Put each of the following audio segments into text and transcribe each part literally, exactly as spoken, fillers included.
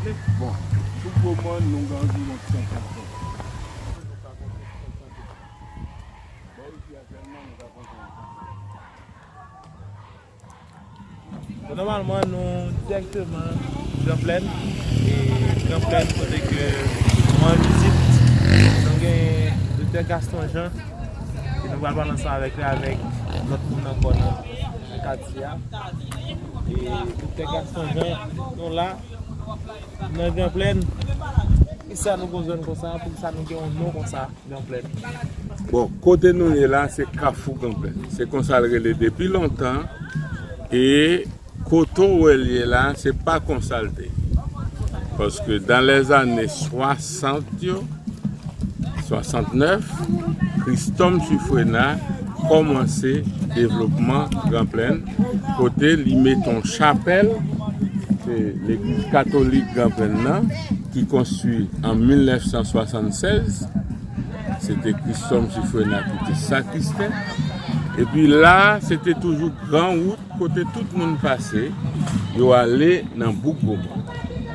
Bon, sou Gwo Mòn, nou gen anviwon senkant konsa. Bò isi a sèlman, nou ka konte yon senkant. Bon, nòmalman, nou dirèkteman Gran Plèn. E Gran Plèn, kote ke nou an vizit, nou gen Doktè Gaston Jean, ke nou pral pale ansanm avèk li, avèk lòt moun ankò nan, nan katye a. E Doktè Gaston Jean, nou la, nan Gran Plèn. Poukisa nou gon zòn konsa? Poukisa nou gen yon non konsa? Bon, kote nou ye la, se Kafou Gran Plèn. Se konsa l rele depi lontan. E kote w wè l ye la, se pa konsa l te ye. Paske dans les années soixante yo, swasantnèf, Christome Suffrenat kòmanse devlopman Gran Plèn, kote li mete yon chapèl, se legliz katolik Gran Plèn nan, ki konstwi an mil nèf san swasannsèz. Se te Christome Suffrenat ki te sakristen. Epi la, se te toujou gran wout kote tout moun pase, yo ale nan bouk Gwo Mòn.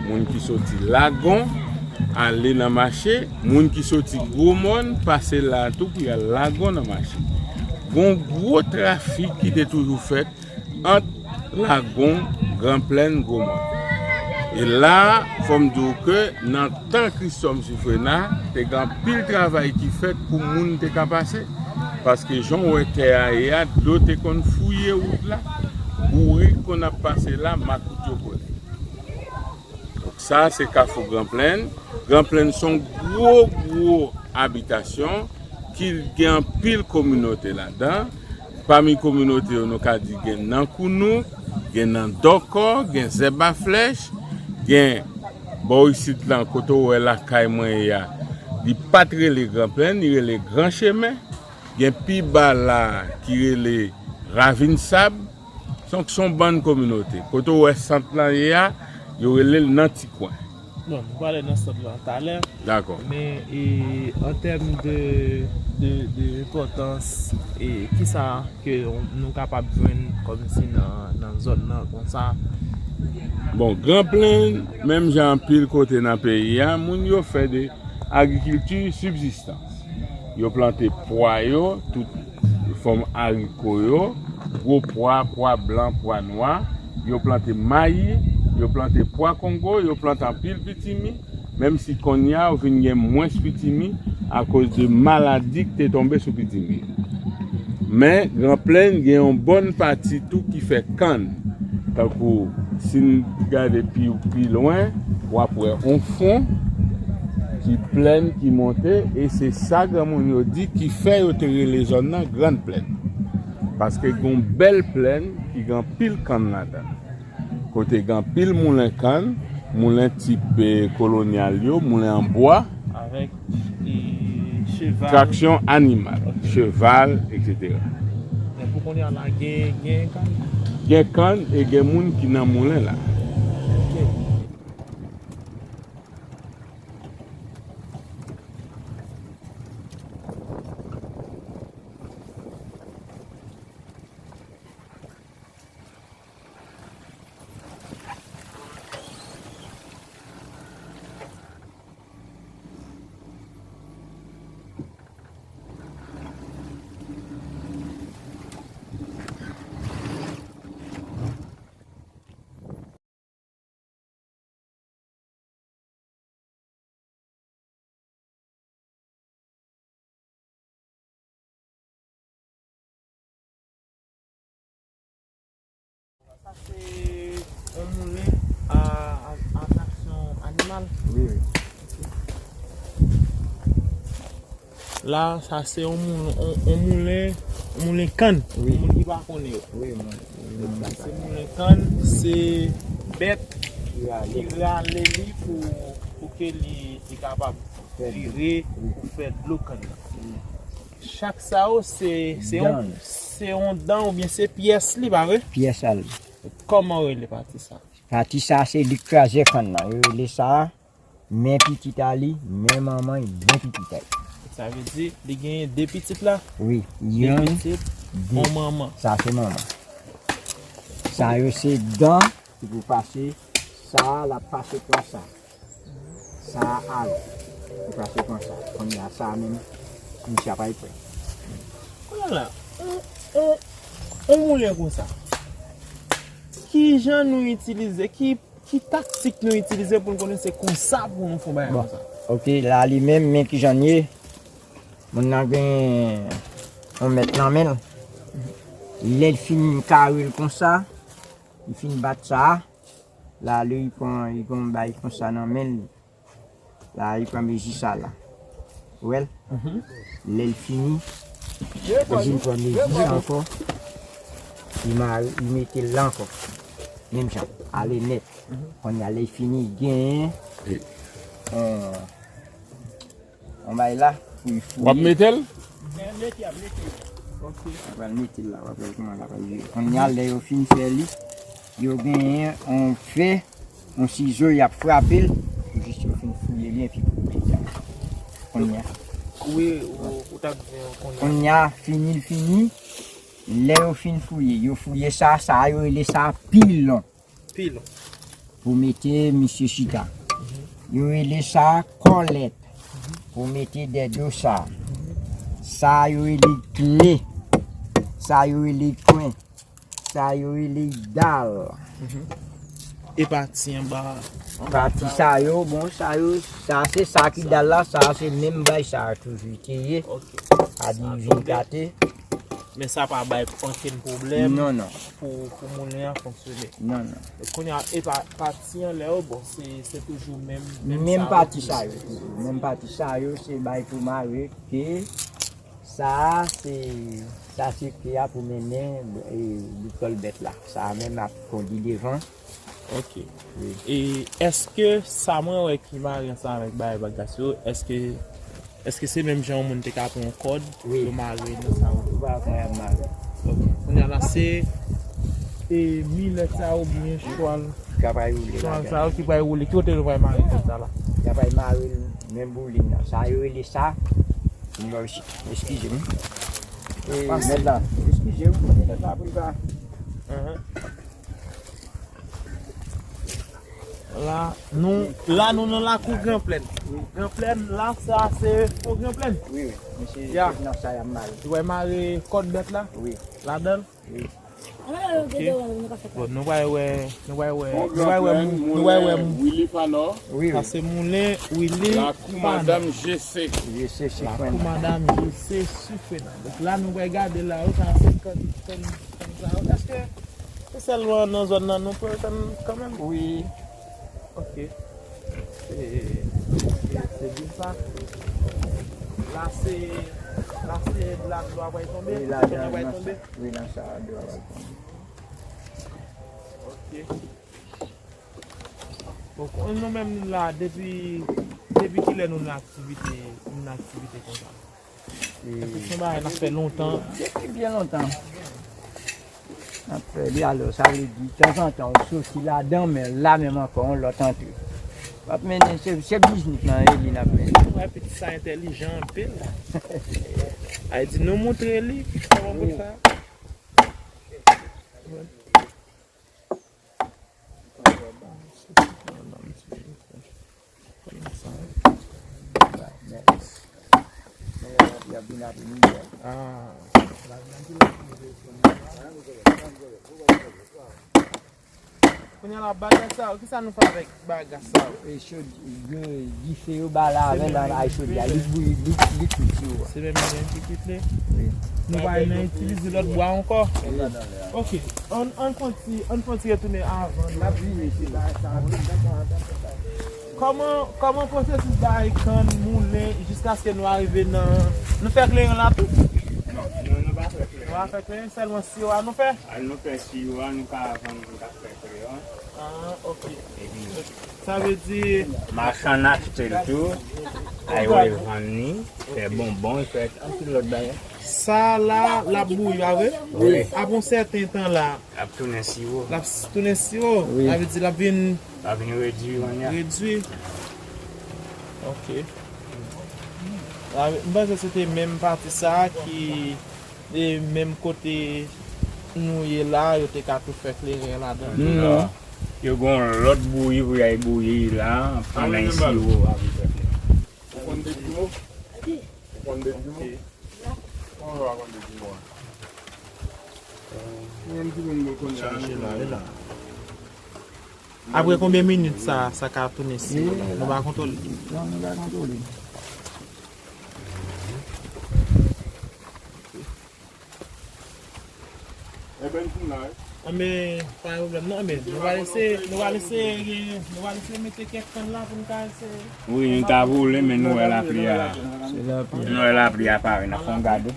Moun ki soti Lagon, ale nan mache, moun ki soti Gwo Mòn, pase la tou pou y al Lagon nan mache. Gon gwo trafik ki te toujou fèt ant Lagon, Gran Plèn, Gwo Mòn. E la, fò m di w ke nan tan Christome Suffrenat, te gen anpil travay ki fèt pou moun te ka pase. Paske jan w wè tè a ye a, dlo te konn fouye wout la, bourik konn ap pase la, makout yo kole. Donk sa, se Kafou Gran Plèn. Gran Plèn se yon gwo, gwo abitasyon ki gen anpil kominote ladan. Pami kominote yo, nou ka di gen Nan Kounouk, gen Nan Dòkò, gen Zèb a Flèch, gen bò isit lan, kote w wè lakay mwen ye a, li pa t rele Gran Plèn, li rele Gran Chemen. Gen pi ba la ki rele Ravin Sab. Donk, se yon bann kominote. Kote w wè sant lan ye a, yo rele l Nan Ti Kwen. Bon, nou pale nan sant lan talè. Dakò. Men, e, an tèm de, de, de enpòtans, e, kisa ke nou kapab jwenn kòmsi nan, nan zòn nan konsa? Bon, Gran Plèn, menm jan anpil kote nan peyi a, moun yo fè de agrikilti sibzistans. Yo plante pwa yo, tout fòm ariko yo, gwo pwa, pwa blan, pwa nwa. Yo plante mayi, yo plante pwa kongo, yo plante anpil pitimi, menm si kounye a yo vin gen mwens pitimi akoz de maladi ki te tonbe sou pitimi. Men, Gran Plèn gen yon bòn pati tou ki fè kann. Tankou, si n gade pi, pi lwen, w ap wè yon fon ki plèn, ki monte, e se sa granmoun yo di ki fè yo te rele zòn nan Grann Plèn. Paske gen yon bèl plèn ki gen anpil kann ladan. Kote gen anpil moulen kann, moulen tip, eh, kolonyal yo, moulen an bwa. Avèk, eh, cheval. Traksyon animal, ok, cheval, etsetera. Men pou kounye a la, gen, gen kann? Gen kann e gen moun ki nan moulen la. Ok. Sa se yon moulen a, a, a traksyon animal? Wi, wi. La, sa se yon moun, yon, yon moulen, yon moulen kann. Wi. Pou moun ki pa konnen yo. Wi, mwen. Se moulen kann, se bèt ki rale li pou, pou ke li, li kapab vire pou fè dlo kann nan. Chak sa yo, se, se yon, se yon dan oubyen se pyès li, pa vre? Pyès a li. Kòman yo rele pati sa? Pati sa, se li k kraze kann nan. Yo rele sa men pitit a li, men manman l, men pitit a li. Sa vle di, li genyen de pitit la? Wi, de yon pitit, de, yon manman. Sa se manman. Sa yo se dan ki pou pase Sa a, l ap pase konsa. Sa a ale. Li pase konsa. Kounye a, sa a menm, misye ap al pran. Kounye a la, on, on, on moulen konsa. Ki jan nou itilize, ki, ki taktik nou itilize pou n konnen se konsa pou nou fè yon bagay konsa? Ok, la li menm, men ki jan l ye. Moun nan gen yon mèt nan men l. Lè l fin kare l konsa, li fin bat sa a, la li pran, li gon bay konsa nan men l. La li pran mezi sa la. Ou wè l? Lè l fini, li vin pran mezi sa ankò. Li mare, li mete l la ankò. Menm jan, ale nèt. Kounye a, lè l fini, li genyen, eh, yon bay la pou l fouye. W ap mete l? W ap mete l la, w ap wè kòman l ap rive. Kounye a, lè yo fin fè li, yo genyen yon fè, yon sizo, y ap frape l, pou jis yo fin fouye li, epi pou l mete l. Kounye a. Wi, ou, ou t ap di, kounye a. Kounye a, fini l fini. Lè yo fin fouye, yo fouye sa, sa yo rele sa pilon. Pilon. Pou mete misye chita. Yo rele sa kòlèt. Pou mete dèdo sa. Sa yo rele kle. Sa yo rele kwen. Sa yo rele dal. E pati anba? Pati sa yo, bon, sa yo, sa se sa ki dal la, sa se menm bay sa toujou te ye. Ok. A divin kate. Men sa pa bay ankenn pwoblèm. Non, non. Pou, pou moulen an fonksyone. Non, non. Donk, kounye a, e pa, pati anlè yo, bon, se, se toujou menm, menm pati sa yo. Menm pati sa yo, se bay pou mare ke sa a, se, sa se ke a pou mennen, e, boutòl bèt la. Sa a menm ap kondi devan. Ok. Wi. E èske sa mwen wè ki mare ansanm avèk bagay bagas yo, èske, èske se menm jan yon moun te ka pran yon kòd, wi, yo mare nan sa yo? Ou pa konn y ap mare. Ok. Kounye a la se, e, milèt sa yo oubyen chwal. Ki pral woule chwal ladan. Sa yo ki pral woule. Ki kote nou pral mare kòd sa la? Y ap mare l menm boulin nan. Sa yo rele sa. Eskize m. E, mèt la. Eskize m. Mèt la pou l pa. La, nou, la, nou nan lakou Gran Plèn. Gran Plèn, la, sa, se fo Gran Plèn. Wi, wi. Men se nan sa y ap mare. Ou wè mare kòd bèt la? Wi. Ladan l? Wi. Ok. Bon, nou pral wè, nou pral wè, nou pral wè, nou pral wè Willy Fanò. Wi, wi. Sa se moulen Willy Fanò. Lakou Madanm G C. G C Sifrena. Lakou Madanm G C Sifrena. Donk la, nou pral gade la, wi, sa se kòn, kòn, kòn sa yo. Èske se sèlman nan zòn nan nou pran kanmenm? Wi. Ok. Se, se, se byen sa. La se, la se la dlo a pral tonbe? Wi, la dlo a pral tonbe. Wi, nan sa dlo a pral tonbe. Ok. Bon, nou menm la, depi, depi kilè nou nan aktivite, nou nan aktivite konsa? Paske se yon bagay n ap fè lontan. Depi byen lontan. N ap fè li, alò, sa vle di, tanzantan, ou soti ladan, men la menm ankò, yon lòt antre. W ap mennen, se, se biznis lan, e li n ap mennen. Wè, pitit sa entèlijan anpil. Ay di, nou montre li, kòman pou l fè. Kounye a la, bagay sa yo, kisa nou fè avèk bagay sa yo? E chod-, dife yo ba la avè l, ay chodyè, li bouyi, li, li kwit yo. Se menm li menm ki kwit li? Wi. Nou pa nan itilize lòt bwa ankò? Wi. Ok. Ann, ann fè yon ti, ann fè yon ti retounen avan n ap vini isit la. Kòman, kòman pwosesis bay kann, moulen, jiskaske nou arive nan, nou fè kleren la tou? Non, nou, nou pa fè kleren. Nou pa fè kleren, sèlman siwo a nou fè? A, nou fè siwo a, nou ka vann, nou ka fè kleren. Ah, ok. Epi sa vle di machann achte l tou, ay revann li, fè bonbon, fè anpil lòt bagay. Sa la, l ap bouyi, pa vre? Wi. Apre yon sèten tan la, l ap tounen siwo. L ap s-, tounen siwo. Wi. Sa vle di l ap vin, l ap vin redwi kounye a. Redwi. Ok. M panse se te menm pati sa a ki, e, menm kote nou ye la, yo te ka tou fè kleren ladan. Non. Yo gen yon lòt bouyi pou y al bouyi la, pandan y siwo a. Ou konn de pimo? Ou konn de pimo? Kòman w a konn de pimo a? Mwen menm ki moun mwen konn sa. Chache la, e la. Apre konbyen minit sa, sa ka tounen siwo la? Nou pa kontwole. Non, nou pa kontwole. Enben, m fin la, wi. Anben, pa gen pwoblèm non, men nou va eseye, nou va eseye, nou va eseye mete kèk kann la pou n ka eseye. Wi, nou ta vle, men nou wè lapli a. Nou wè lapli a pare, n ap fè yon gade.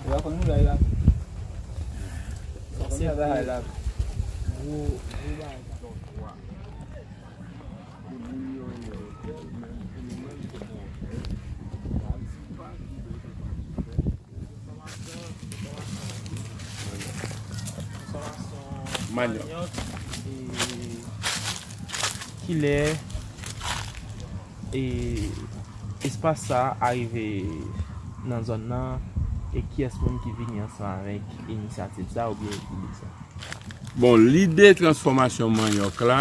Mannyòk. Kilè espas sa a rive nan zòn nan e kiyès moun ki vini ansanm avèk inisyativ sa oubyen ide sa? Bon, lide transfòmasyon manyòk la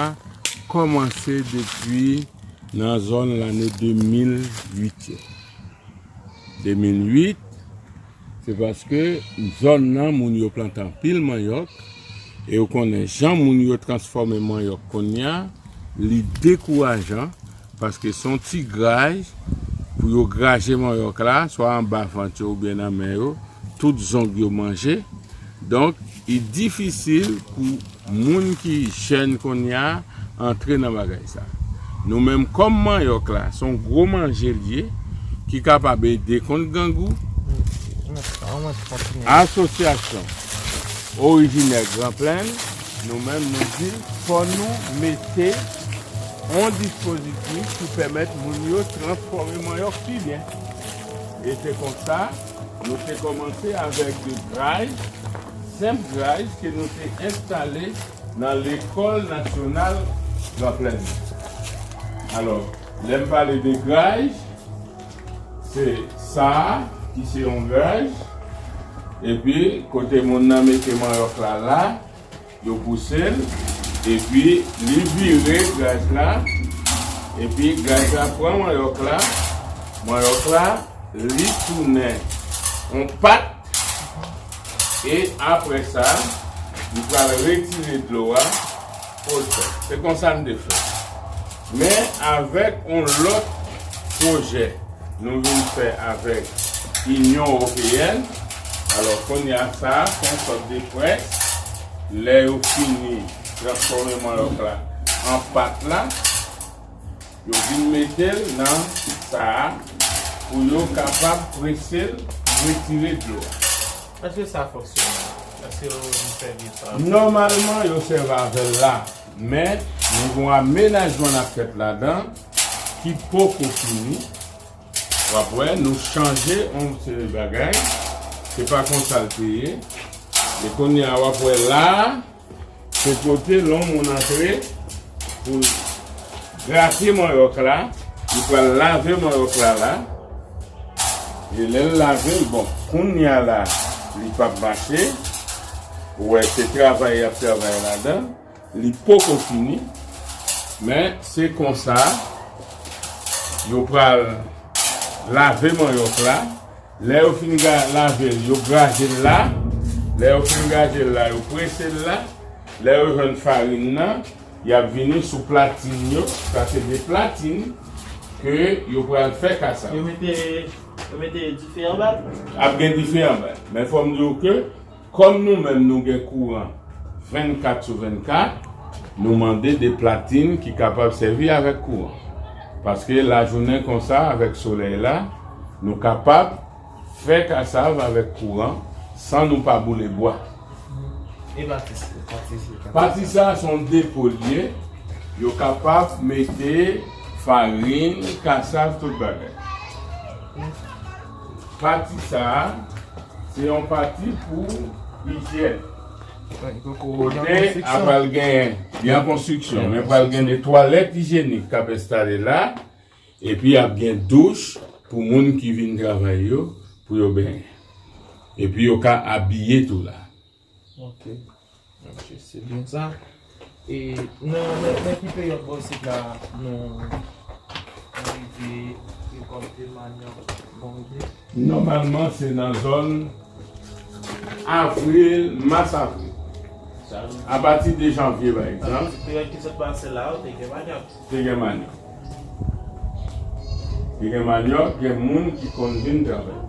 kòmanse depi nan zòn lane de mil uit yo. De mil uit, se paske zòn nan moun yo plante anpil manyòk, e ou konnen jan moun yo transfòme manyòk kounye a, li dekourajan, paske se yon ti graj pou yo graje manyòk la, swa anba vant yo oubyen nan men yo, tout zong yo manje. Donk, li difisil pou moun ki jèn kounye a antre nan bagay sa. Nou menm kòm manyòk la, se yon gwo manje l ye, ki kapab ede kont grangou. Asosyasyon orijinè Gran Plèn, nou menm nou di fò nou mete yon dispozitif ki pèmèt moun yo transfòme manyòk pi byen. E se konsa, nou te kòmanse avèk de graj, senp graj ke nou te enstale nan Lekòl Nasyonal Gran Plèn. Alò, lè m pale de graj, se sa a ki se yon graj, epi kote moun nan mete manyòk la la, yo pouse l, epi li vire graj la, epi graj la pran manyòk la, manyòk la, li tounen yon pat, e apre sa, li pral retire dlo a, pou l fè. Se konsa n te fè. Men avèk yon lòt pwojè nou vin fè avèk Inyon Ewopeyèn. Alò, kounye a sa, se yon sòt de près. Lè yo fini transfòme manyòk la an pat la, yo vin mete l nan sa a pou yo kapab prese l pou retire dlo a. Èske sa fonksyonèl? Èske yo vin sèvi sa? Nòmalman, yo sèvi avè l la, men nou gen yon amenajman n ap fèt ladan ki poko fini. W ap wè, nou chanje yon seri bagay. Se pa konsa l te ye. E kounye a, w ap wè la a, se kote lè yon moun antre pou l grate manyòk la, li pral lave manyòk la la. E lè l lave l, bon, kounye a la, li p ap mache. Ou wè, se travay y ap travay ladan. Li poko fini, men se konsa yo pral lave manyòk la. Lè yo fin ga-, lave l, yo graje l la. Lè yo fin graje l la, yo prese l la. Lè yo jwenn farin nan, y ap vini sou platin yo. Sa se de platin ke yo pral fè kasav. Yo mete, yo mete dife anba l? Ap gen dife anba l. Men fò m di w ke kòm nou menm nou gen kouran vennkat sou vennkat, nou mande de platin ki kapab sèvi avèk kouran. Paske lajounen konsa, avèk solèy la, nou kapab fè kasav avèk kouran san nou pa boule bwa. E pati sa, pati sa, pati sa se yon depo l ye. Yo kapab mete farin, kasav, tout bagay. Pati sa a, se yon pati pou ijyèn. Kote a pral gen, li an konstriksyon, men pral gen de twalèt ijyenik k ap enstale la, epi ap gen douch pou moun ki vin travay yo, pou yo benyen. Epi yo ka abiye tou la. Ok. Ok, se byen sa. E nan, nan, nan ki peryòd bò isit la nou, nou rive rekòlte manyòk? Bon, rive. Nòmalman, se nan zòn avril, mas, avril. Sa vle di, apati de janvye, pa egzanp, peryòd ki sot pase la, ou te gen manyòk. Te gen manyòk. Te gen manyòk, gen moun ki konn vin travay.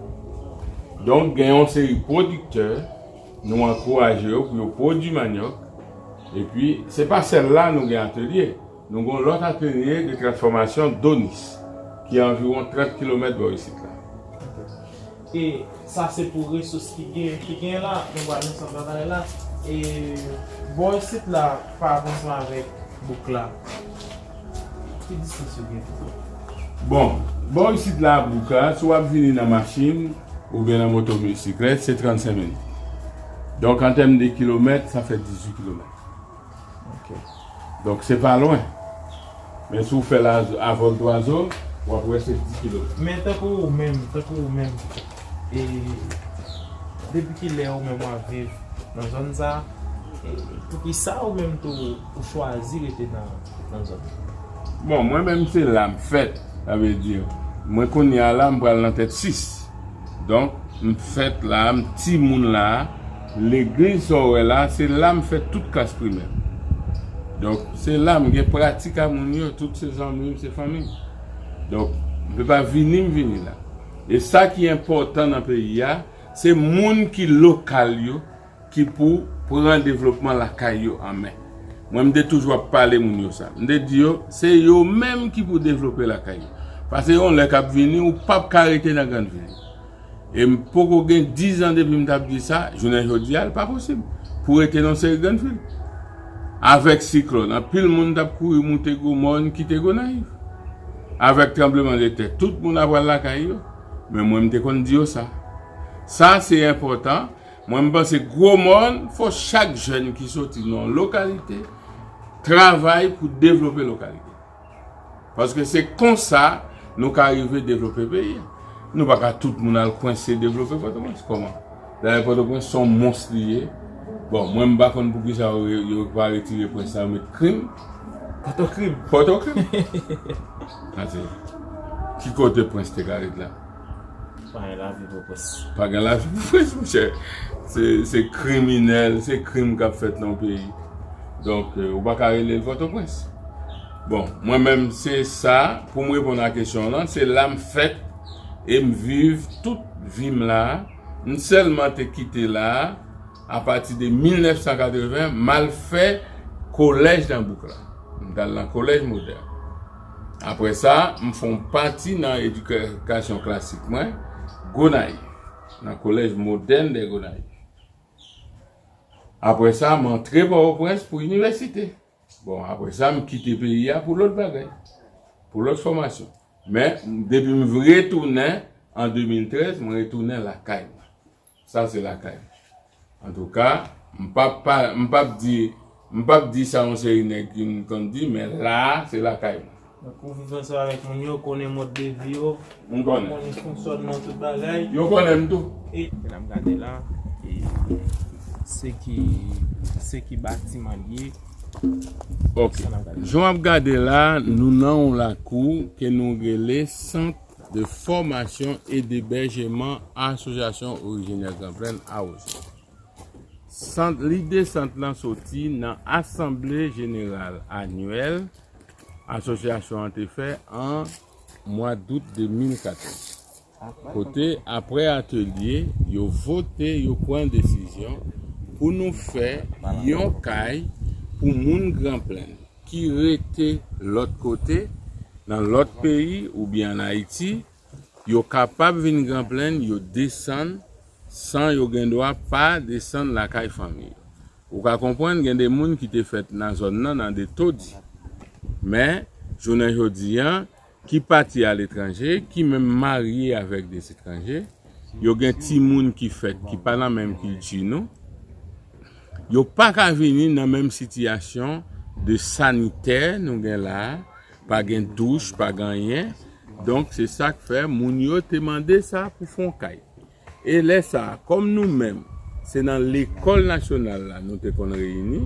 Donk, gen yon seri pwodiktè, nou ankouraje yo pou yo pwodui manyòk. Epi, se pa sèl la nou gen atelye. Nou gen yon lòt atelye de transfòmasyon Donis, ki anviwon trant kilomèt bò isit la. E sa se pou resous ki gen, ki gen la, nou pral nan sant travay la. E bò isit la, pa avanse avèk bouk la. Ki distans yo gen? Bon, bò isit la, bouk la, si w ap vini nan machin oubyen nan moto bisiklèt, se trannsenk minit. Donk, an tèm de kilomèt, sa fè dizuit kilomèt. Ok. Donk, se pa lwen. Men si w fè l a, a vòl dwazo, w ap wè se dis kilomèt. Men tankou ou menm, tankou ou menm, e depi kilè ou menm w ap viv nan zòn sa, e poukisa ou menm tou ou chwazi rete nan, nan zòn? Bon, mwen menm se la m fèt, sa vle di, mwen kounye a la m pral nan tèt sis. Donk, m fèt la, m timoun la, legliz sa w wè la, se la m fè tout klas primè m. Donk, se la m gen pratik a moun yo, tout se zanmi m, se fanmi m. Donk, m pe pa vini, m vini la. E sa ki enpòtan nan peyi a, se moun ki lokal yo, ki pou pran devlopman lakay yo an men. Mwen, m te toujou ap pale moun yo sa. M te di yo, se yo menm ki pou devlope lakay yo. Paske yon lè k ap vini, ou p ap ka rete nan grann vil. E m poko gen diz an depi m t ap di sa, jounen jodi a, l pa posib pou rete nan seri grann vil. Avèk siklòn, anpil moun t ap kouri moute Gwo Mòn, kite Gonayiv. Avèk tranblemanntè, tout moun ap pral lakay yo. Men mwen, m te konn di yo sa. Sa, se enpòtan. Mwen, m panse Gwo Mòn, fò chak jèn ki soti nan yon lokalite travay pou devlope lokalite. Paske se konsa nou ka rive devlope peyi a. Nou pa ka tout moun al kwense devlope Pòtoprens. Kòman? Dayè, Pòtoprens se yon mons li ye. Bon, mwen, m pa konn poukisa yo, yo pa retire Prens la, yo met Krim. Pòtokrim. Pòtokrim. Gade, ki kote Prens te ka ret la? Pa gen lavi pou Prens. Pa gen lavi pou Prens, monchè. Se, se kriminèl, se krim k ap fèt nan peyi. Donk, euh, ou pa ka rele l Pòtoprens. Bon, mwen menm, se sa, pou m reponn a kesyon w lan, se la m fèt e m viv tout vi m la. M sèlman te kite la, apati de mil nèf san katreven, m al fè kolèj nan bouk la. M t al nan kolèj modèn. Apre sa, m fè yon pati nan edikasyon klasik mwen, Gonayiv, nan kolèj modèn de Gonayiv. Apre sa, m antre Pòtoprens pou inivèsite. Bon, apre sa, m kite peyi a pou lòt bagay, pou lòt fòmasyon. Men, depi m retounen an de mil trèz, mwen retounen lakay mwen. Sa se lakay mwen. Antouka, m p ap pa, m p ap di, m p ap di sa yon seri nèg ki m konn di, men la a, se lakay mwen. Donk, ou viv ansanm avèk moun yo, konnen mòd de vi yo, m konnen, konnen fonksyònman tout bagay. Yo konnen m tou. E n ap gade la, e se ki, se ki batiman l ye. Ok. Sa n ap gade. Jan w ap gade la, nou nan yon lakou ke nou rele Sant de Fòmasyon e Debèjeman Asosyasyon Orijinè Granplèn Awoje. Sant, lide sant lan soti nan asanble jeneral anyèl asosyasyon an te fè an mwa dout de mil katòz. Kote, apre atelye, yo vote, yo pran desizyon pou nou fè yon kay pou moun Granplèn ki rete lòt kote, nan lòt peyi oubyen ann Ayiti, yo kapab vin Granplèn, yo desann san yo gen dwa pa desann lakay fanmi yo. Ou ka konprann, gen de moun ki te fèt nan zòn nan, nan de todi. Men, jounen jodi a, ki pati aletranje, ki menm marye avèk de etranje, yo gen timoun ki fèt, ki pa nan menm kilti nou, yo pa ka vini nan menm sitiyasyon de sanitè nou gen la a, pa gen douch, pa gen anyen. Donk, se sa k fè moun yo te mande sa pou fè yon kay. E lè sa a, kòm nou menm, se nan lekòl nasyonal la nou te konn reyini,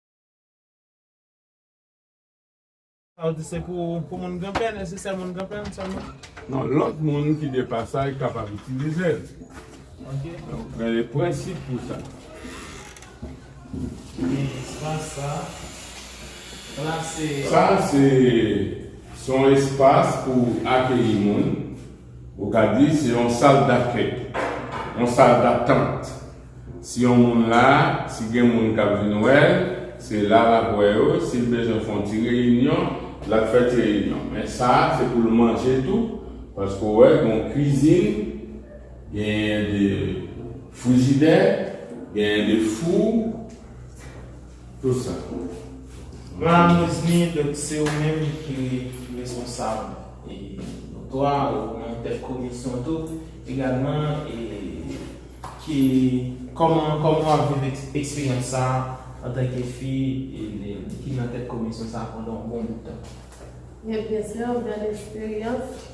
Sa w di se pou, pou moun Granpèn, èske se moun Granpèn sèlman? Non, lòt moun ki de pasaj kapab itilize l. Ok. Donk, gen de prensip pou sa. Gen espas sa. La, se Sa, se, se yon espas pou akeyi moun. Ou ka di, se yon sal dakèy, yon sal datant. Si yon moun la, si gen moun k ap vin wè l, se la l ap wè yo. Si l bezwen fè yon ti reyinyon, l ap fè ti reyinyon. Men sa, se pou l manje tou, paske w wè, gen yon kwizin, genyen de frijidè, genyen de fou, tout sa. Mwen Rosny, donk, se ou menm ki responsab e notwa, ou nan tèt komisyon tou, egalman, e ki, kòman, kòman w ap viv eks-, eksperyans sa a antanke fi e, e, ki nan tèt komisyon sa a pandan yon bon bout tan? Ebyen, se yon bèl eksperyans,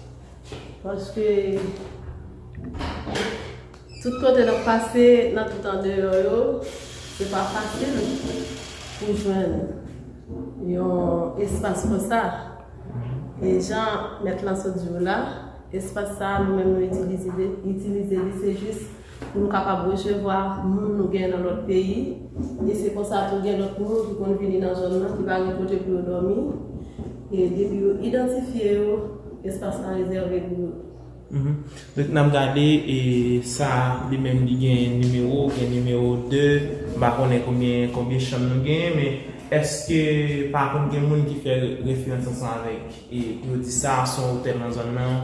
paske tout kote n ap pase, nan tout andeyò yo, se pa fasil pou jwenn yon espas konsa. E jan mèt lan sot di w la, espas sa a, nou menm nou itilize, itilize li, se jis pou nou kapab resevwa moun nou gen nan lòt peyi. E se konsa tou gen lòt moun ki konn vini nan zòn nan ki pa gen kote pou yo dòmi. E depi yo idantifye yo, espas la rezève pou yo. Mhm. Donk, n ap gade, e, sa, li menm, li gen nimewo, gen nimewo de, m pa konnen konbyen, konbyen chanm nou genyen, men èske pa konn gen moun ki fè re-, referans ansanm avèk, e, pou yo di sa, se yon otèl nan zòn nan,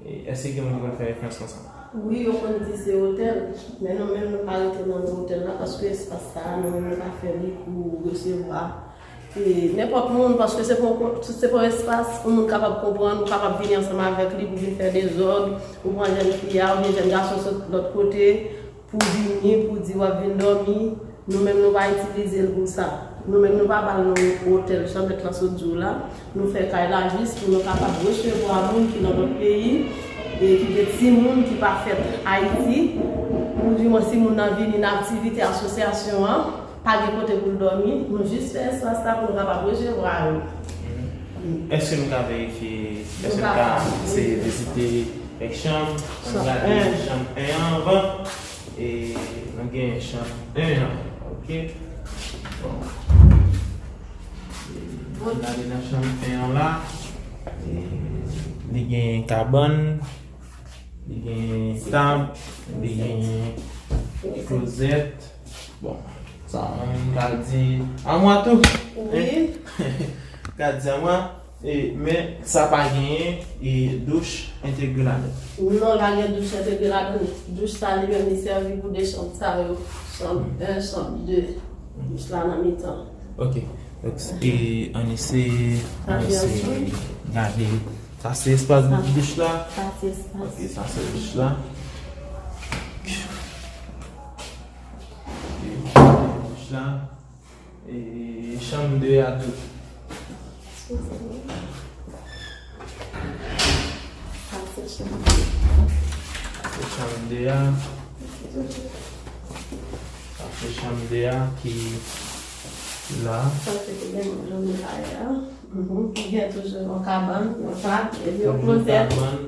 e, èske gen moun ki konn fè referans konsa? Wi, yo konn di se otèl, men nou menm, nou pa rete nan non otèl la, paske espas sa a, nou menm, nou pa fè li pou resevwa e nenpòt moun, paske se pa yon ko-, se pa yon espas pou moun kapab konprann, ou kapab vini ansanm avèk li pou vin fè dezòd, ou pran jèn fi a, oubyen jèn gason sot lòt kote, pou vini, pou di w ap vin dòmi. Nou menm, nou pa itilize l pou sa. Nou menm, nou pa ba l non otèl, jan mèt lan sot di w la. Nou fè kay la jis pou nou kapab resevwa moun ki nan lòt peyi, e ki gen timoun ki pa fèt Ayiti, oudimwens si moun nan vini nan aktivite asosyasyon an, pa gen kote pou l dòmi, nou jis fè espas la pou nou kapab resevwa yo. Èske nou ka verifye, èske nou ka eseye vizite kèk chanm? Ann gade chanm en an anvan. E nou gen chanm en an, ok? Bon. E ann gade nan chanm en an la. E li gen kabann, li gen tab, li gen klozèt. Bon, sa, m ka di amwa tou. Wi. M ka di amwa, e, men sa pa genyen, e, douch entegre ladan. Non, pa gen douch entegre ladan. Douch sa, li menm, li sèvi pou de chanm sa yo. Chanm en, chanm de. Douch la nan mitan. Ok. Donk, e, ann eseye, ann eseye gade. Sa se espas douch la. Sa se espas. Ok, sa se douch la. Ok, douch la. E chanm de a tou. Sa se chanm de a. Sa se chanm de a ki la. Sa se ki gen moun nan kay la. Mhm. Ki gen toujou yon kabann, yon tab, epi yon klozèt. Toujou kabann,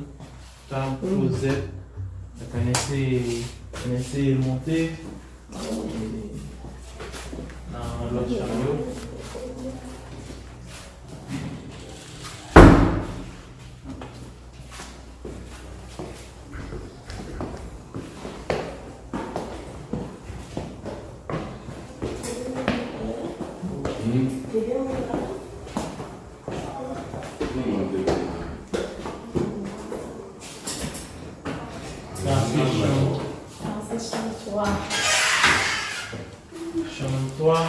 tab, klozèt. Donk, ann eseye, ann eseye monte, e, nan lòt chanm yo. Sa se chanm. Sa se chanm twa. Chanm twa.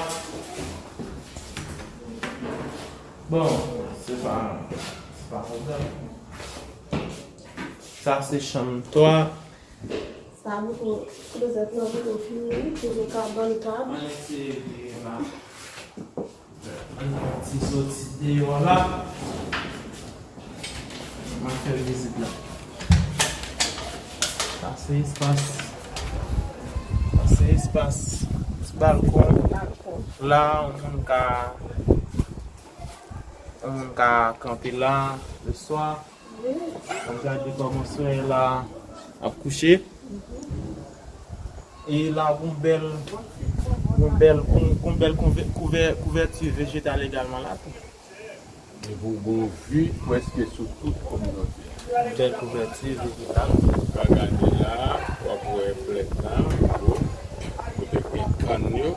Bon, se pa, se pa pwoblèm. Sa se chanm twa. Sa bouton klozèt nan bouton fini, toujou kabann tab. Ann eseye vire la. Ann fè yon ti soti deyò la. M ap fè vizit la. Sa se espas. Sa se espas. Ti balkon. Balkon. La, yon moun ka, yon moun ka kanpe la le swa. Wi. Ap gade kòman solèy la ap kouche. E la, gon bèl, gon bèl, gon, gon bèl kouvè-, kouvè-, kouvèti vejetal egalman la tou. E pou gon vi prèske sou tout kominote a. Bèl kouvèti vejetal. W a gade la, w ap wè plèt la, kote gen kann yo.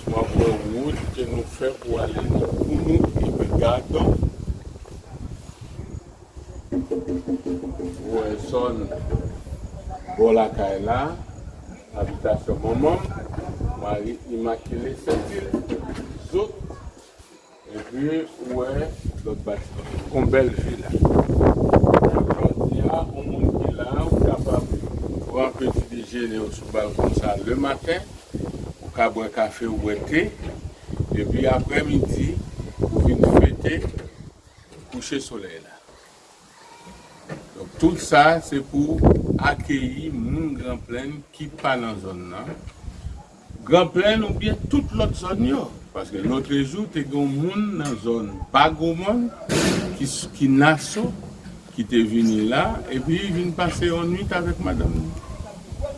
W ap wè wout ke nou fè pou ale nan Kounou epi Gadon. Ou wè zòn bò lakay la, abitasyon manman m, Mari Imakile Sentil, zot, epi ou wè lòt batiman. Yon bèl vi la. Jodi a, yon moun ki la, ou kapab pran peti dejene w sou balkon sa le maten, ou ka bwè kafe, ou bwè te, epi aprèmidi, ou vin fete kouche solèy la. Donk, tout sa, se pou akeyi moun Gran Plenn ki pa nan zòn nan. Gran Plenn oubyen tout lòt zòn yo. Paske lotrejou, te gen yon moun nan zòn Bagomòn ki, ki Naso, ki te vini la, epi li vin pase yon nwit avèk madanm li.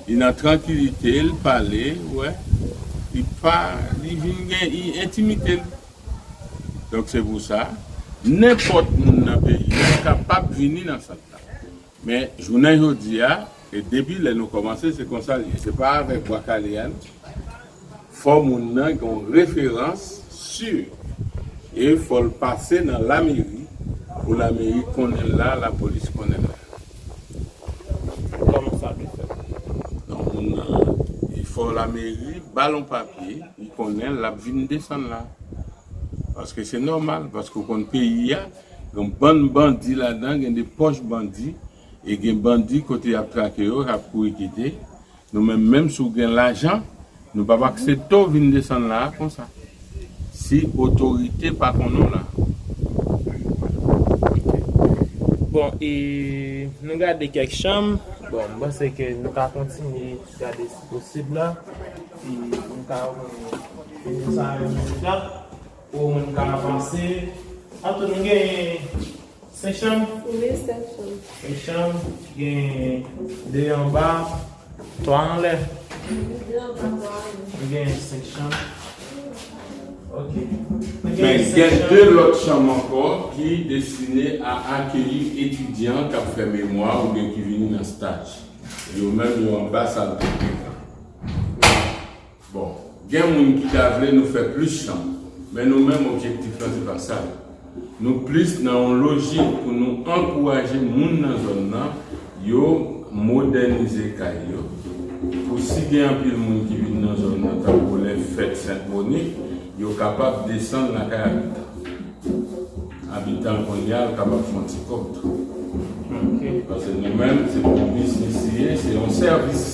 Li nan trankilite, li pale, wè. Li pa, li vin gen, li entimite l. Donk, se pou sa, nenpòt moun nan peyi a kapab vini nan sant la. Men, jounen jodi a, e depi lè nou kòmanse, se konsa l ye. Se pa avèk bwa kale a, non. Fò moun nan gen yon referans si, e fò l pase nan lameri, pou lameri konnen l la, lapolis konnen l la. Kòman sa te fèt? Non, moun nan, e fò lameri ba l yon papye, li konnen l ap vin desann la. Paske se nòmal, paske w konn peyi a, gen bann bandi ladan, gen de pòch bandi, e gen bandi kote y ap trake yo, y ap kouri kite. Nou menm, menm si w gen lajan, nou p ap aksepte w vin desann la a konsa. Si otorite pa konnen w la. Bon, e nou gade kèk chanm. Bon, m panse ke nou ka kontinye gade si posib la. E nou ka wè sa yo menm jan. Ou moun ka avanse. Antou, nou gen senk chanm? Wi, senk chanm. Senk chanm, gen de anba, twa anlè. De anba, twa anlè. Nou gen senk chanm. Ok. Nou gen Men senk gen chanm. De lòt chanm ankò ki destine a akeyi etidyan k ap fè memwa oubyen ki vini nan staj. Yo menm, yo anba sal de pik la. Bon, gen moun ki ta vle nou fè plis chanm, men nou menm objektif lan se pa sa. Nou plis nan yon lojik pou nou ankouraje moun nan zòn nan, yo modènize kay yo. Pou si gen anpil moun ki vin nan zòn nan, tankou lè fèt Sent Monik, yo kapab desann lakay abitan. Abitan kounye a, l kapab fè yon ti kòb tou. Ok. Paske nou menm, se pou biznis li ye, se yon sèvis.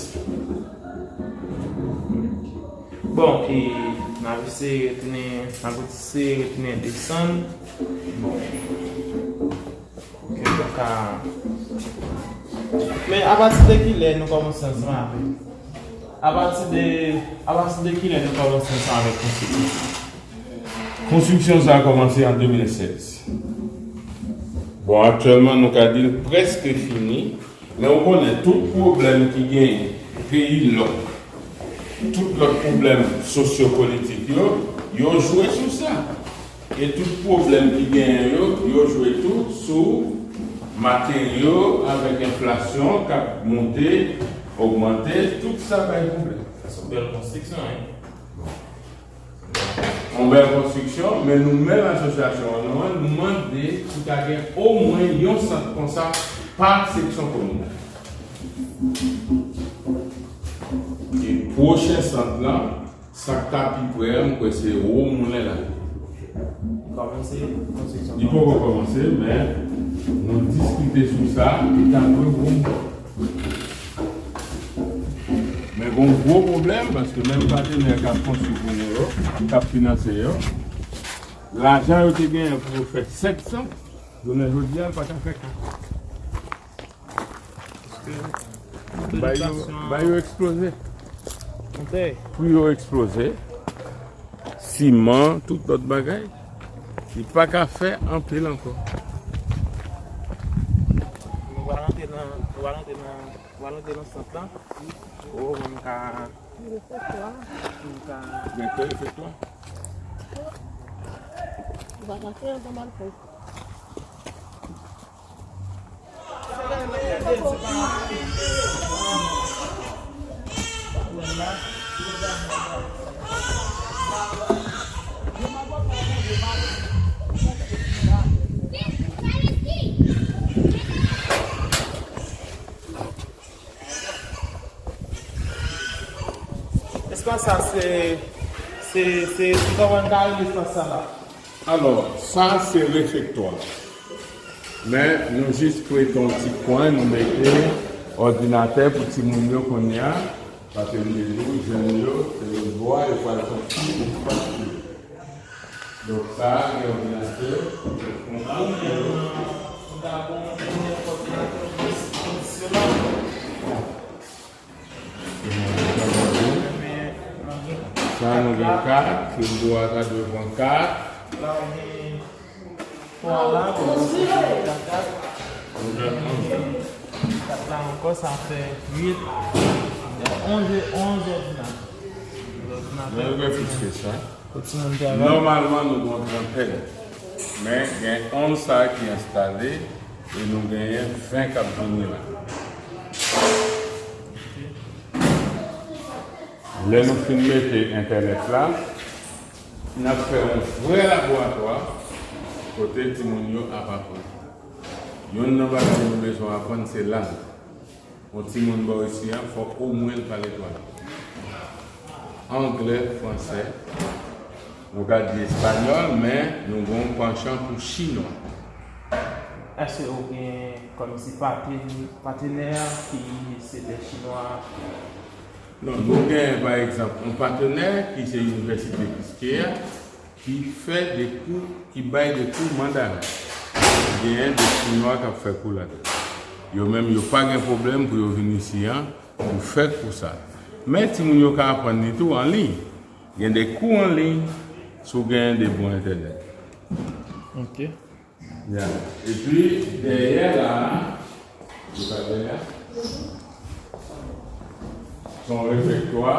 Bon, e n ap eseye retounen, n ap eseye retounen desann. Bon. Ok, nou ka. Men apati de kilè nou kòmanse ansanm avè? Apati de, apati de kilè nou kòmanse ansanm avèk konstriksyon sa? Konstriksyon sa a kòmanse an de mil sèz. Bon, aktyèlman, nou ka di l prèske fini, men ou konnen tout pwoblèm ki genyen, peyi lòk, tout lòt pwoblèm sosyopolitik yo, yo jwe sou sa. E tout pwoblèm ki genyen yo, yo jwe tou sou materyo avèk enflasyon k ap monte, ogmante, tout sa bay pwoblèm. Sa se yon bèl konstriksyon, wi. Yon bèl konstriksyon, men nou menm asosyasyon an, nou, nou mande pou ta gen omwen yon sant konsa pa seksyon kominal. E pwochen sant lan, sa k ta pi prè a, m kwè se Womoulen la. Kòmanse konstriksyon. Li poko kòmanse, men nou diskite sou sa, e ta dwe bon. Men gen yon gwo pwoblèm, paske menm patenè k ap konstwi pou nou yo, k ap finanse yo, lajan yo te genyen pou yo fè sèt san, jounen jodi a, yo pa ka fè kat. Bay yo, bay yo eksploze. Pri yo eksploze. Siman, tout lòt bagay. Li pa ka fè anpil ankò. Nou pral antre nan, nou pral antre nan, nou pral antre nan sant lan. O, mwen ka, mwen ka. Gen kè efektwa? Ou pa ka fè ansanm ak fè. Espas sa se, se, se, se kòman n ka rele espas sa la? Alò, sa se refektwa. Men nou jis prete yon ti kwen, nou mete òdinatè pou timoun yo kounye a, paske m te di w, jèn yo, se lòt bò a, yo pral sòti, yo pral sòti. Donk, sa a, gen òdinatè, konkou pou yo. Sa nou gen kat, se dwa ta dwe pran kat. La, ou gen twa la, pou nou fè kat. Kat la ankò, sa fè uit. Onz, onz òdinatè. Men nou gen plis ke sa. Nòmalman, nou gen yon trantèn. Men gen onz sa ki enstale e nou genyen ven k ap vini la. Lè nou fin mete entènèt la, n ap fè yon vrè laboratwa kote timoun yo ap aprann. Youn nan bagay nou bezwen aprann se lang. Yon timoun bò isi a, fòk omwen l pale twa lang. Anglè, fransè, nou ka di espanyòl, men nou gen yon panchan pou chinwa. Èske ou gen kòmsi paten-, patenè ki se de chinwa? Non, nou gen, pa egzanp, yon patenè ki se Inivèsite Quisqueya, ki fè de kou, ki bay de kou mandaren. Genyen de chinwa k ap fè kou ladan. Yo menm, yo pa gen pwoblèm pou yo vin isi a, pou fè kou sa. Men timoun yo ka aprann li tou an liy. Gen de kou an liy, si w genyen de bon entènèt. Ok. Ya. Epi, dèyè la, se pa dèyè, se yon refektwa.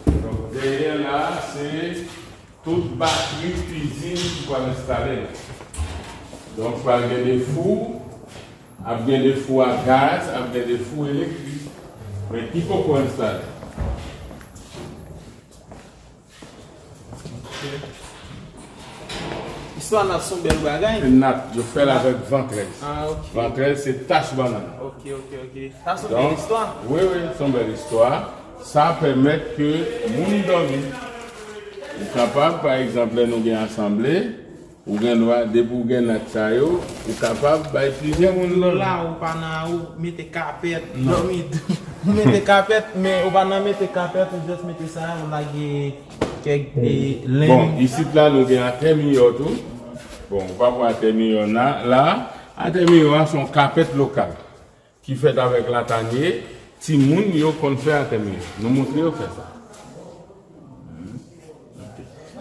Donk, dèyè la, se tout batri kwizin ki pral enstale la. Donk, pral gen de fou, ap gen de fou a gaz, ap gen de fou elektrik. Men ki poko enstale. Istwa nat se yon bèl bagay. Nat, yo fè l avèk vantrèz. Ah, ok. Vantrèz, se tach bannann. Ok, ok, ok. Sa se yon bèl istwa. Wi, wi, se yon bèl istwa. Sa pèmèt ke moun dòmi. Ou kapab, pa egzanp, lè nou gen asanble, ou gen dwa, depi ou gen nat sa yo, ou kapab bay plizyè moun dòmi. La, ou pa nan, ou mete kapèt, dòmi. Ou mete kapèt, men ou pa nan mete kapèt, ou jis mete sa, ou lage kèk, e, lenn. Bon, isit la, nou gen atè miyò tou. Bon, ou pa wè atè miyò la, la. Atè miyò a se yon kapèt lokal ki fèt avèk latanye, Timoun yo konn fè atè miray. Nou montre yo fè sa.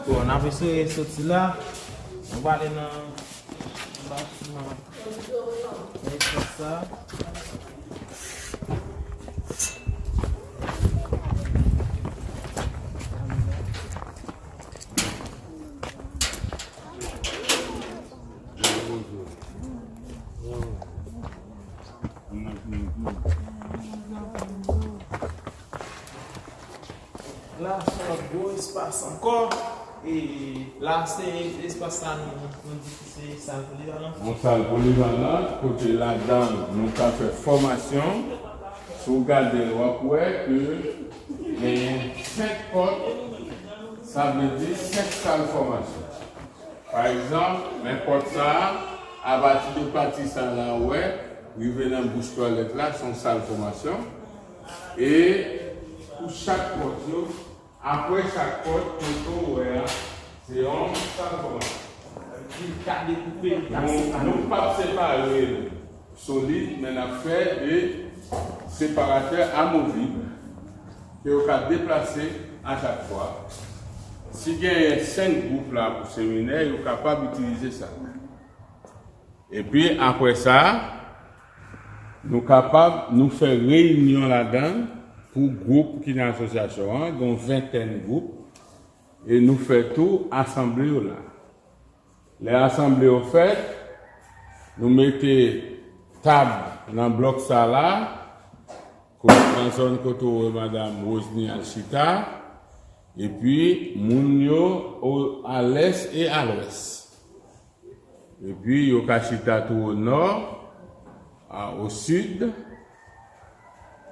Bon, n ap eseye soti la. Nou prale nan batiman. Espas sa. La, se yon gwo espas ankò. E la, se espas sa nou, nou di ki se sal polivalan. Yon sal polivalan, kote ladan nou ka fè fòmasyon. Si w gade l, w ap wè ke genyen senk pòt, sa vle di senk sal fòmasyon. Pa egzanp, men pòt sa a, apati de pati sa la, w wè, rive nan bouch twalèt la, se yon sal fòmasyon. E pou chak pòt yo, apre chak pòt, kote w wè a, se yon sal fòmasyon. Li ka dekoupe, li ka separe. Nou p ap separe l solid, men n ap fè de separatè amovib ke yo ka deplase a chak fwa. Si genyen senk gwoup la pou seminè, yo kapab itilize sa. Epi apre sa, nou kapab, nou fè reyinyon ladan pou gwoup ki nan asosyasyon an, gen yon ventèn gwoup, e nou fè tou asanble yo la. Lè asanble yo fèt, nou mete tab nan blòk sa la, ko-, nan zòn kote w wè Madam Rosny al chita, epi moun yo o, a lès e a lwès. Epi yo ka chita tou o nò, a, o sid.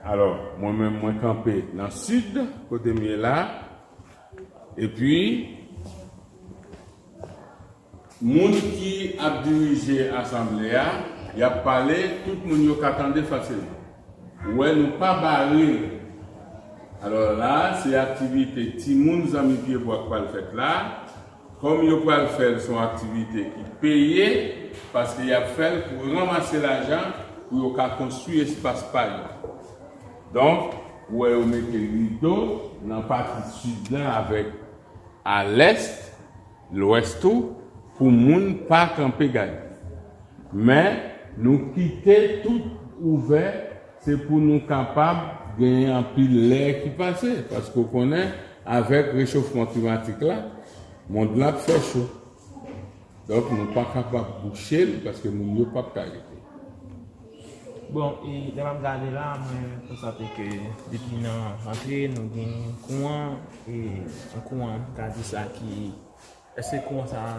Alò, mwen menm, mwen kanpe nan sid, kote m ye la. Epi, moun ki ap dirije asanble a, y ap pale, tout moun yo ka tande fasilman. Ou wè, nou pa bare l. Alò la, se aktivite timoun zanmi pyebwa k pral fèt la. Kòm yo pral fè l, se yon aktivite ki peye, paske y ap fè l pou ranmase lajan pou yo ka konstwi espas pa yo. Donk, ou wè yo mete rido nan pati sid la avèk a lès, lwès tou, pou moun pa kanpe gade. Men, nou kite tout ouvè, se pou nou kapab genyen anpil lè ki pase, paske w konnen, avèk rechofman klimatik la, mond lan ap fè cho. Donk, nou pa kapab bouche l, paske moun yo p ap ka rete. Bon, e lè m ap gade la, mwen konstate ke depi nan rantre, nou gen kouran, e yon kouran, m ka di sa, ki, èske kouran sa a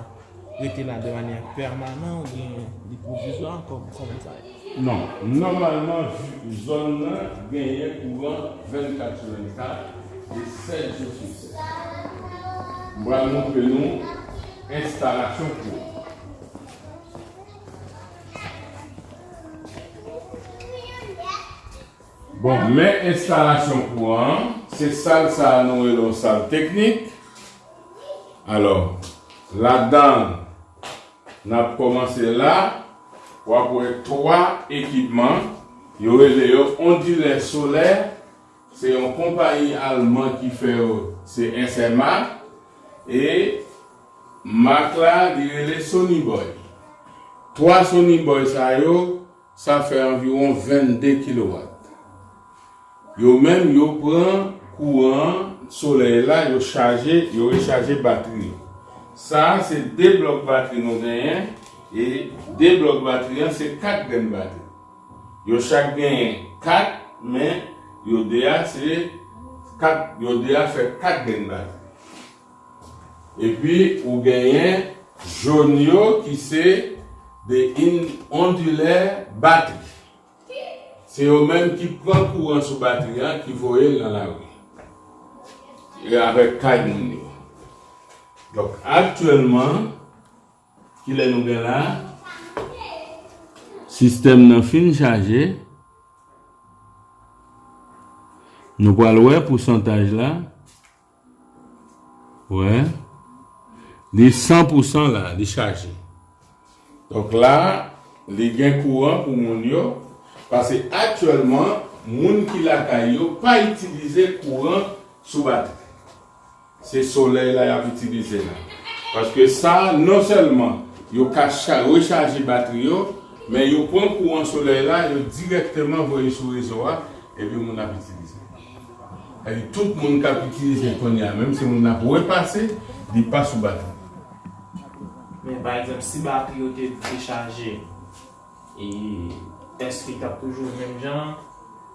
rete la de manyè pèmanan oubyen li pwovizwa, kòm, kòman sa ye? Non, nòmalman, vi-, zòn nan genyen kouran vennkat sou vennkat e sèt jou sou sèt. M pral montre nou enstalasyon kouran. Bon, men enstalasyon kouran an, se sal sa a nou rele yon sal teknik. Alò, ladan l, n ap kòmanse la, w ap wè twa ekipman, yo rele yo ondilè solè, se yon konpayi alman ki fè yo, se S M A, e mak la, li rele Sony Boy. Twa Sony Boy sa yo, sa fè anviwon vennde kilowat. Yo menm, yo pran kouran solèy la, yo chaje, yo rechaje batri yo. Sa a, se de blòk batri nou genyen, e de blòk batri an, se kat grenn batri. Yo chak genyen kat, men yo de a, se kat, yo de a fè kat grenn batri. Epi, ou genyen jòn yo ki se de in-, ondilè batri. Se yo menm ki pran kouran sou batri a, ki voye l nan lari. E avèk kay moun yo. Donk, aktyèlman, kilè nou gen la? Sistèm nan fin chaje. Nou pral wè pousantaj la. Wè. Li san pou san la, li chaje. Donk la, li gen kouran pou moun yo, paske aktyèlman, Moun ki lakay yo pa itilize kouran sou batri. Se solèy la y ap itilize la. Paske sa, non sèlman yo ka cha-, rechaje batri yo, men yo pran kouran solèy la, yo dirèkteman voye sou rezo a, epi moun ap itilize. Sètadi tout moun k ap itilize kounye a, menm si moun nan ap repase, li pa sou batri. Men pa egzanp, si batri yo te dechaje, e èske l t ap toujou menm jan an?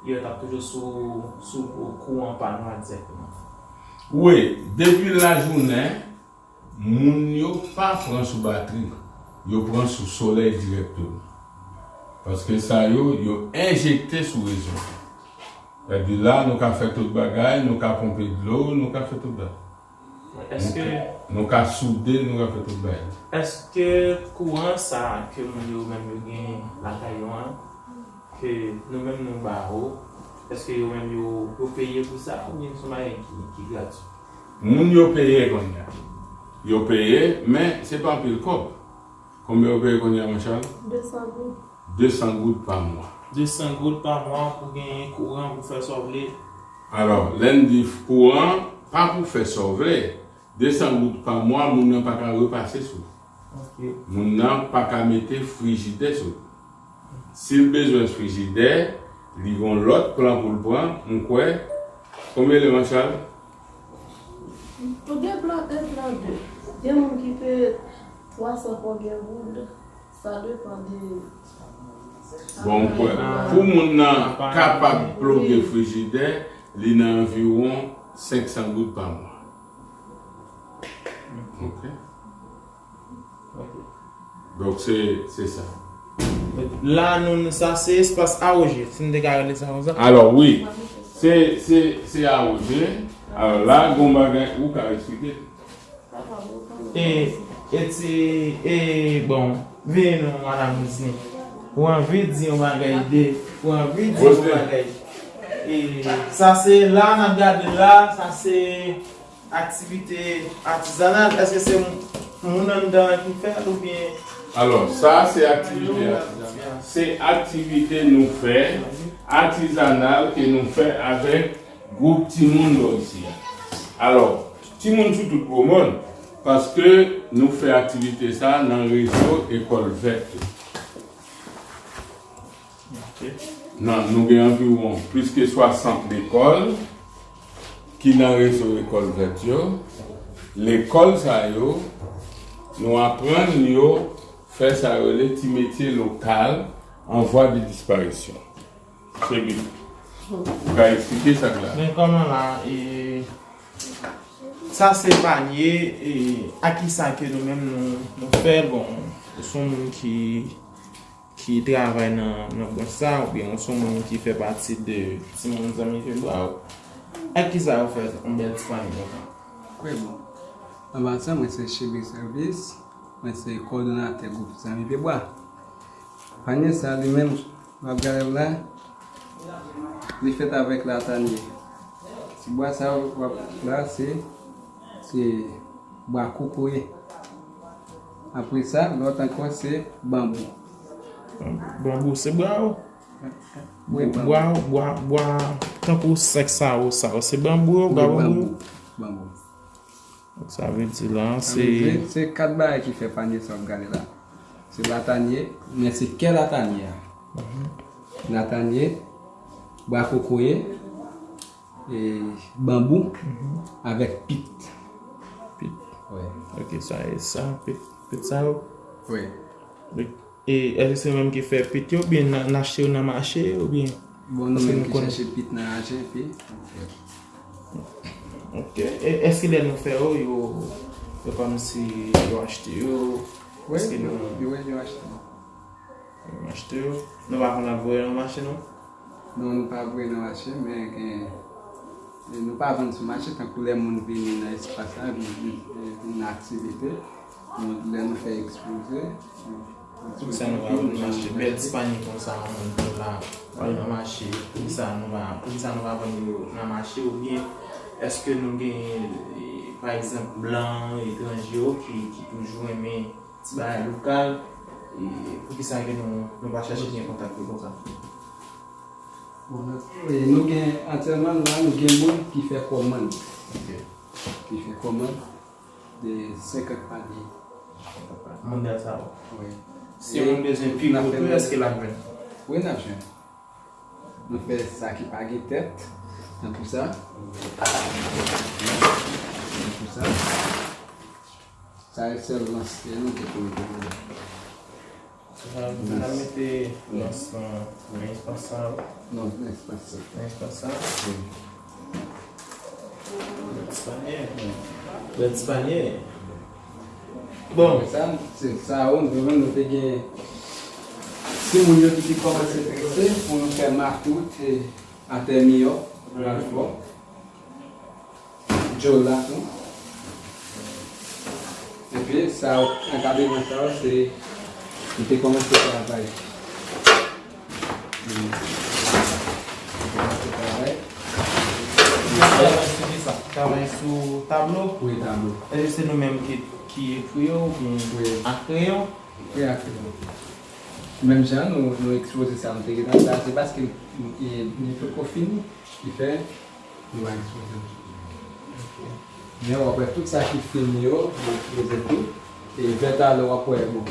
Yo t ap toujou sou, sou kouran pa nou a dirèkteman. Wi, depi lajounen, moun yo pa pran sou batri, yo pran sou solèy dirèkteman. Paske sa yo, yo enjekte sou rezo. Sètadi la, nou ka fè tout bagay, nou ka ponpe dlo, nou ka fè tout bagay. Èske Nou ka, nou ka soude, nou ka fè tout bagay. Èske kouran sa a ke moun yo menm yo gen lakay yo an, ke nou menm nou ba yo, èske yo menm yo, yo peye pou sa, oubyen se yon bagay ki, ki gratwi? Moun yo peye kounye a. Yo peye, men se pa anpil kòb. Konbyen yo peye kounye a, Manchal? De san goud. De san goud pa mwa. De san goud pa mwa pou genyen kouran pou fè sa w vle. Alò, lè n di kouran, pa pou fè sa w vle. De san goud pa mwa, moun nan pa ka repase sou. Ok. Moun nan pa ka mete frijidè sou. Si l bezwen frijidè, li gen yon lòt plan pou l pran, m kwè. Konbyen le, Manchal? Pou gen plan en, plan de. Gen moun ki peye twa san konbyen goud. Sa depann de... Bon, m kwè, pou moun nan kapab ploge frijidè, li nan anviwon senk san goud pa mwa. Ok. Ok. Donk, se, se sa. La, nou, sa se espas awoje, si n te ka rele sa konsa. Alò, wi. Se, se, se awoje. Alò, la, gon bagay, ou ka eksplike. E, e ti, e, bon, vini non, Madan Rizli. Ou anvi di yon bagay de, ou anvi di yon bagay. E, sa se la, n ap gade la, sa se aktivite atizanal. Èske se moun anndan an ki fè l oubyen... Alò, sa se aktivite atizanal. Se aktivite nou fè, atizanal ke nou fè avèk gwoup timoun bò isi a. Alò, timoun sou tout gwo mòn, paske nou fè aktivite sa nan rezo ekòl vèt yo. Ok. Nan, nou gen anviwon plis ke swasant lekòl ki nan rezo ekòl vèt yo. Lekòl sa yo, nou aprann yo fè sa yo rele ti metye lokal an vwa de disparisyon. Chemi, ou ka eksplike sa k la? Men kòman la, e, sa se panye, e, a kisa ke nou menm nou, nou fè l? Bon, ou se yon moun ki, ki travay nan, nan branch sa, oubyen ou se yon moun ki fè pati de Timoun Zanmi Pye Bwa, a kisa ou fè yon bèl ti panye konsa? Wi, bon. Anvan sa, mwen se Chemi Service. Mwen se kowòdonatè gwoup Zanmi Pye Bwa. Panye sa li menm, w ap gade l la, li fèt avèk latanye. Ti bwa sa w ap la, se, se bwa kokoye. Apre sa, lòt ankò se banbou. Banbou se bwa w? Wi, banbou. Bwa, bwa, bwa, tankou senk sa yo, sa yo, se banbou yo, bwa banbou yo? Banbou. Donk, sa vle di la, se... Se, se kat bagay ki fè panye sa w ap gade la. Se latanye, men se kè latanye a. Mhm. Latanye, bwa kokoye, e, banbou, mhm, avèk pit. Pit. Wi. Ok, sa e sa, pit, pit sa yo? Wi. Donk, E èske se nou menm ki fè pit yo, oubyen n, n achte yo nan mache, oubyen... Bon, nou menm ki chèche pit nan mache, epi nou fè. Ok. E èske lè nou fè yo, yo, yo kòmsi yo achte yo? Wi, èske nou... Wi, yo achte yo. Yo achte yo. Nou pa konn ap voye nan mache, non? Non, nou pa voye nan mache, men gen, e nou pa vann sou mache, tankou lè moun vini nan espas la, vin, vin, vin nan aktivite, nou, lè nou fè ekspoze, nou, nou... Poukisa nou pa vann nan mache? Bèl ti panye konsa, moun pran la, pral nan mache, poukisa nou pa, poukisa nou pa vann yo nan mache, oubyen èske nou gen, e, pa egzanp, blan, etranje yo ki, ki toujou renmen ti bagay lokal, e poukisa ke nou, nou pa chache gen kontak yo konsa? Bon, nou, e, nou gen, aktyèlman la, nou gen moun ki fè kòmann. Ok. Ki fè kòmann de senkant palye. Modèl sa yo. Wi. Si moun bezwen pi gwo tou, èske l ap jwenn? Wi, n ap jwenn. Nou fè sa ki pa gen tèt, tankou sa. Tankou sa. Sa e sèl lans ke nou te konn mete. Sa, nou ta mete lans lan nan espas sa yo. Non, nan espas sa. Nan espas sa. Wi. Bèl ti panyè. Bèl ti panyè. Bon. Sa, se sa, nou, nou, nou te gen timoun yo ki te kòmanse trese pou nou fè makout, e, atè miyò, pral fò. Djòl la tou. Epi sa yo, ankadreman sa yo, se, li te kòmanse travay. Hmm. Li te kòmanse travay. Travay sou ki sa? Travay sou tablo? Wi, tablo. Èske se nou menm ki, ki ekri yo oubyen a kreyon? Wi, a kreyon. Menm jan nou, nou ekspoze sa, nou te gentan sa, se paske, e, li poko fini, ki fè nou pa ekspoze l. Men w ap wè tout sa ki fini yo, nou ekspoze tou. E vè talè w ap wè, bon.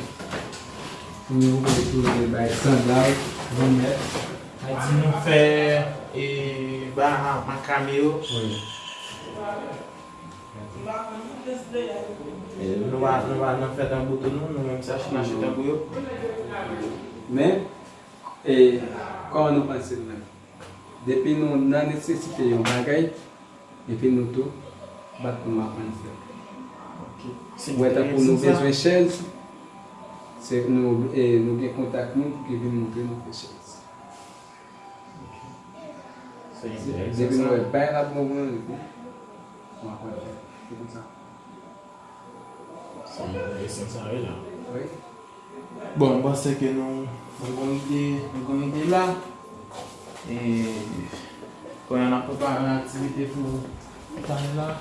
Pou nou vle tounen bay sandal, linèt. Sa di nou fè, e, ba makame yo. Wi. E nou pa, nou pa nan fè tanbou tou, non? Nou menm se achte n achte tanbou yo. Men, e, kòman nou panse l menm? Depi nou nan nesesite yon bagay, epi nou tou bat pou nou aprann fè. Ok. Ou wè, tankou nou bezwen chèz, se nou, e, nou gen kontak moun ki vin montre nou fè chèz. Ok. Se enteresan. Depi nou wè bay la bon pou nou, epi nou aprann fè. Se konsa. Se enteresan sa, wi, la. Wi. Bon, m panse ke nou, nou gon ide, nou gon ide la. E, kounye a n ap prepare aktivite pou, pou tane la.